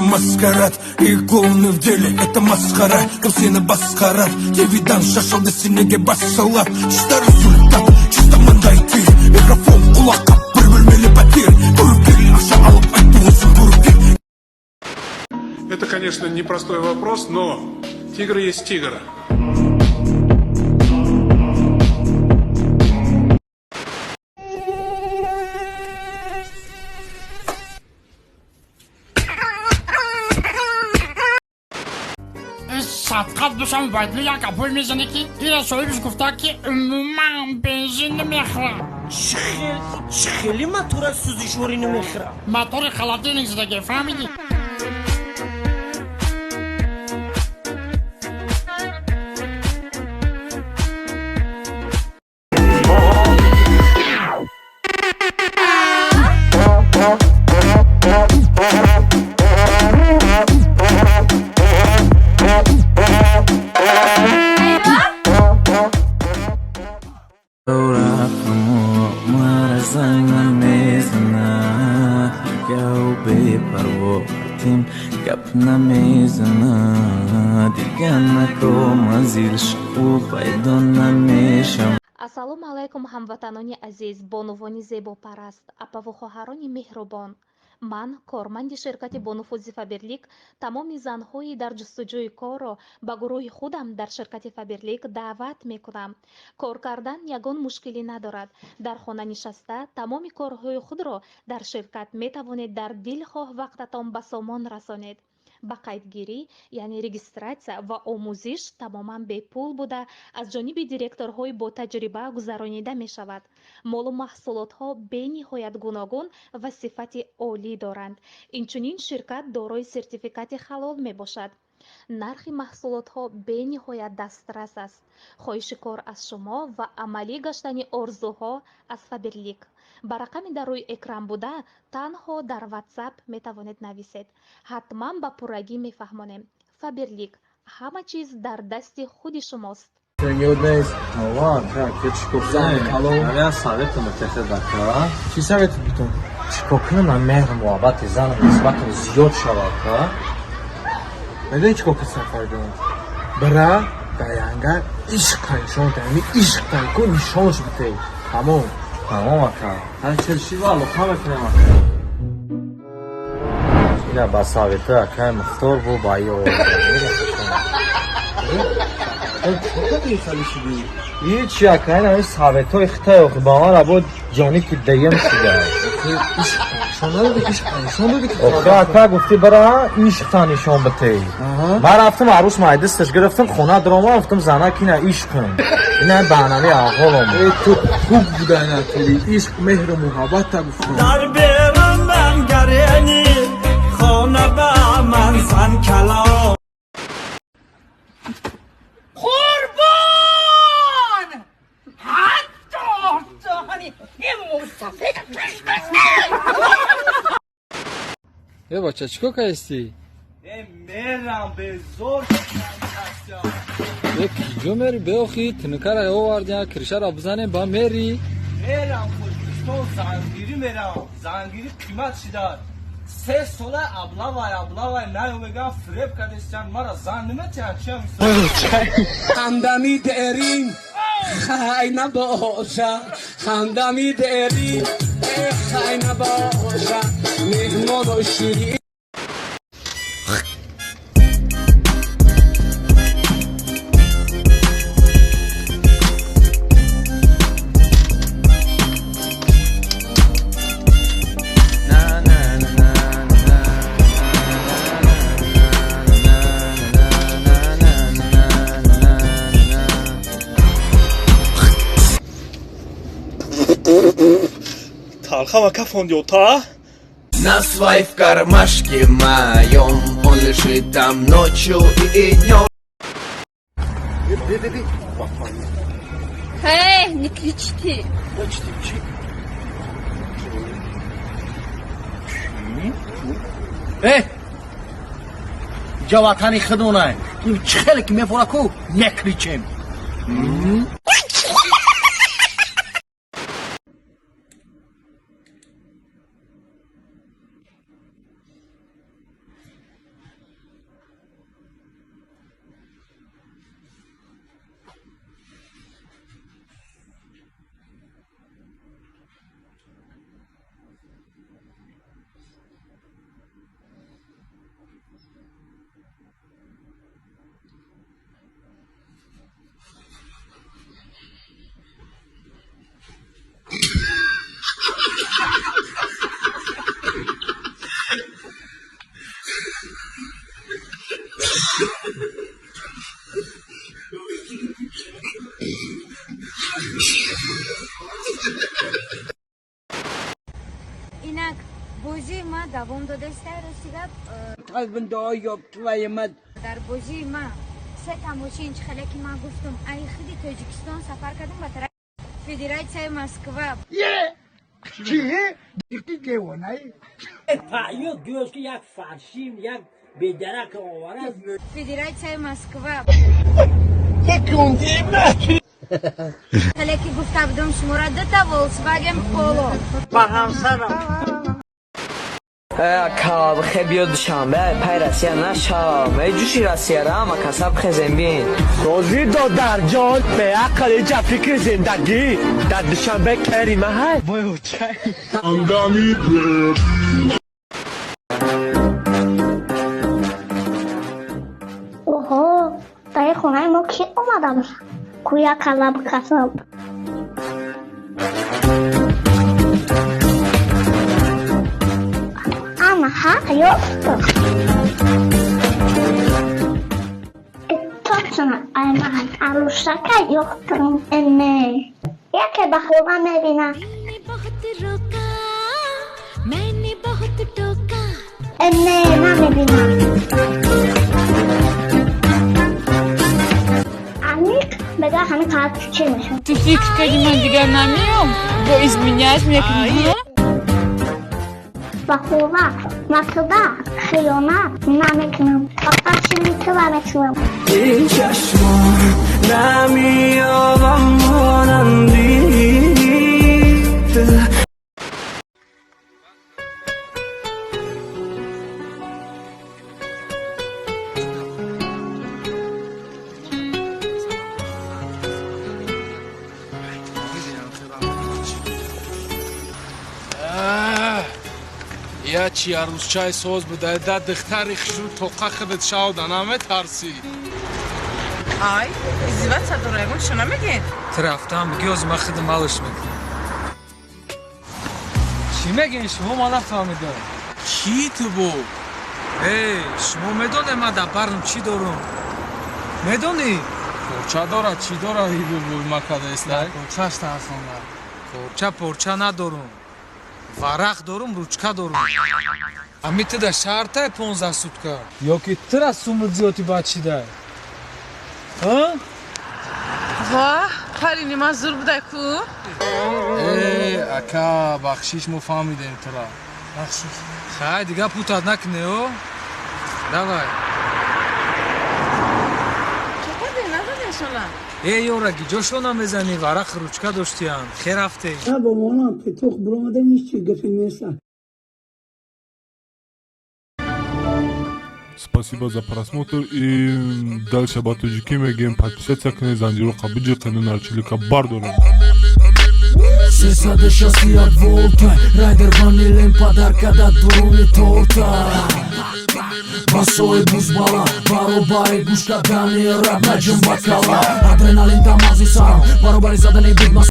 Маскарад и клоуны в деле, это масқара. Кім сені басқарады? ТВ-дан шашылды сенеге бас салады. Чисто результат, чисто мындай тир. Микрофон құлаққа, бір бөлмелі пәтер. Көріп, ақша алып айтты көріп. Это, конечно, непростой вопрос, но тигр есть тигр. Садқат бошам, Убайдулло як гапҳое мезанед, ки ира соҳибаш гуфта, ки умуман бензин намехӯрам. Чӣ хели мотора сӯзишворӣ намехӯрам? Мотори холодильник задаге, фаҳмидӣ? Мара занг намезанад, дигав бепарво тим гап намезанад, дигар нако манзил ӯ пайдо намешавад. Ассалому алайкум, ҳамватанони азиз, бонувони зебопараст, апаву хоҳарони меҳрубон. Ман, корманди ширкати бонуфузи Фаберлик, тамоми занҳои дар ҷустуҷӯи корро ба гурӯҳи худам дар ширкати Фаберлик даъват мекунам. Кор кардан ягон мушкилӣ надорад. Дар хона нишаста тамоми корҳои худро дар ширкат метавонед дар дилхоҳ вақтатон ба сомон расонед. Ба қайдгирӣ, яъне регистрация, ва омӯзиш тамоман бепул буда, аз ҷониби директорҳои ботаҷриба гузаронида мешавад. Молу маҳсулотҳо бениҳоят гуногун ва сифати олӣ доранд. Инчунин ширкат дорои сертификати ҳалол мебошад. Нархи маҳсулотҳо бениҳоят дастрас аст. Хоҳиши кор аз шумо ва амалӣ гаштани орзуҳо аз Фаберлик. Ба рақами дар рӯи экран буда танҳо дар Ватсап метавонед нависед. Ҳатман ба пуррагӣ мефаҳмонем. Фаберлик: ҳама чиз дар дасти худи шумост. Советам ка. Чӣ советат битон? Чикор кунам, меҳру муҳаббати занам нисбатам зиёд шавад, ка? Медони, чӣ кор кардсан, Фаридун? Бира даянга ишқ нишон та, ами ишқ ку нишонш битей, тамом. Тамом, ака. Ҳар челшива алоқа мекунем, ака. Ина ба совети акай Мухтор бу ба ё. Ҳичи, ака, ин ҳамин советҳои хитай охи ба ман рабо ҷонӣ ки даем шуда. Охи, ака, гуфтӣ бира ишқта нишон битей. Ман рафтам, арӯс майдисташ гирифтам, хона даромадам, гуфтам: «Занак, ина ишқм». Ина баънами аҳвол омад. Ту хуб буда, ина тили ишқ, меҳру муҳаббатта гуфтам. Дар берун бангарени, хона ба ман зан калон. Қурбон, ҳатто мусафид. Э, бача, чӣ кор кардисти? Э, мерам, безор. Э, киҷо мери? Беохи тинукара овардия, крышара бизанем, ба мери. Мерам Тоҷикистон, зангирӣ мерам. Зангирӣ қимат шида. 3 сола аблавай, аблавай, наё, мегам, фиреб кардестян мара, зан наметиҳанд, чиам. Ҳамдами дерин хай набоша, ҳамдами дерин хай набоша, меҳмону ширин. Талхама кафонди ота. Насвай в кармашке моем, он лежит там ночью и днем. Эй, не кричите. Э, иҷа ватани худонай, чӣ хеле ки мефора ку мекричем. Оҳиста, рости гап, дар бозии ма се тамошин, чӣ хеле ки ман гуфтам, ай худи Тоҷикистон сафар кардам ба тарафи Федератсияи Москва. Чӣ? Гӯёш ки як фаршин, як бедарак оварад. Федератсияи Москва. Хеле ки гуфта будам, шуморо дута Volkswagen Polo. Ба ҳамсарам. Калабхе, биё Душанбе, пай Россия нашавам. Эй, ҷуши Россияра ҳама касаб хезем, бин. Розӣ, додарҷон, беақл, иҷа фикри зиндагӣ дар Душанбе кери маҳай. Вой, очай. Оҳо, дар хонаи мо кӣ омада бошад? Кӯя калаб касаб. Анаҳа, ёфтам. Точно, айман арӯсака ёфтам. Не, яке ба хона мебина. Не, намебинам. Аниқ бега ҳамин қадр чӣ мешавад? Ту фикр кардӣ, ман дигар намеом? Бо изменять мекунӣ? Ба хона матуда хиёнат намекунам, фақат шими тура мекунам. Ин чашмон намеёбам монанди. Я чи арӯсчаи соз буда, да духтари хушрӯ тоқа худат шавда, наметарсӣ? Ай, издеваться дора, ягон чиша намегӯед? Ту рафтам бигӣ, ҳозир ман худам алш мекунам. Чӣ мегӯен шумо, ман нафаҳмидам. Чӣ ту бо? Эй, шумо медонед, ман дар барм чӣ дорум? Медонӣ? Порча дорад, чӣ дорад? Макадаестай. Порчаш тарсонда. Порча порча надорум, варақ дорум, ручка дорум. Ами ту да шартай 15 сутка ё ки тура сумут зиёти бад шидай? Ва, парини ман зур будай ку. Э, ака, бахшиш, мо фаҳмидем тура. Бахшиш. Хай, дига путать накунӣ, о, давай. Чӣ кардем, назадешона? Э, ёраги, ҷошона мезанӣ, варақ ручка доштиян, хе рафте. Бо монам петух биромадам, ҳеч чи гапе неста. Спасибо за просмотр и дальше ба тоҷикӣ мегӯем: подписаться кунед, занҷироқа биҷиқену нарчилика бардорем. 361 волта, райдер ванилем, подарка да дуруни торта. Басои бузбала, баробари гӯш кардани рап, наҷум бакала, адреналин дар мағзи сарам, баробари задани бит.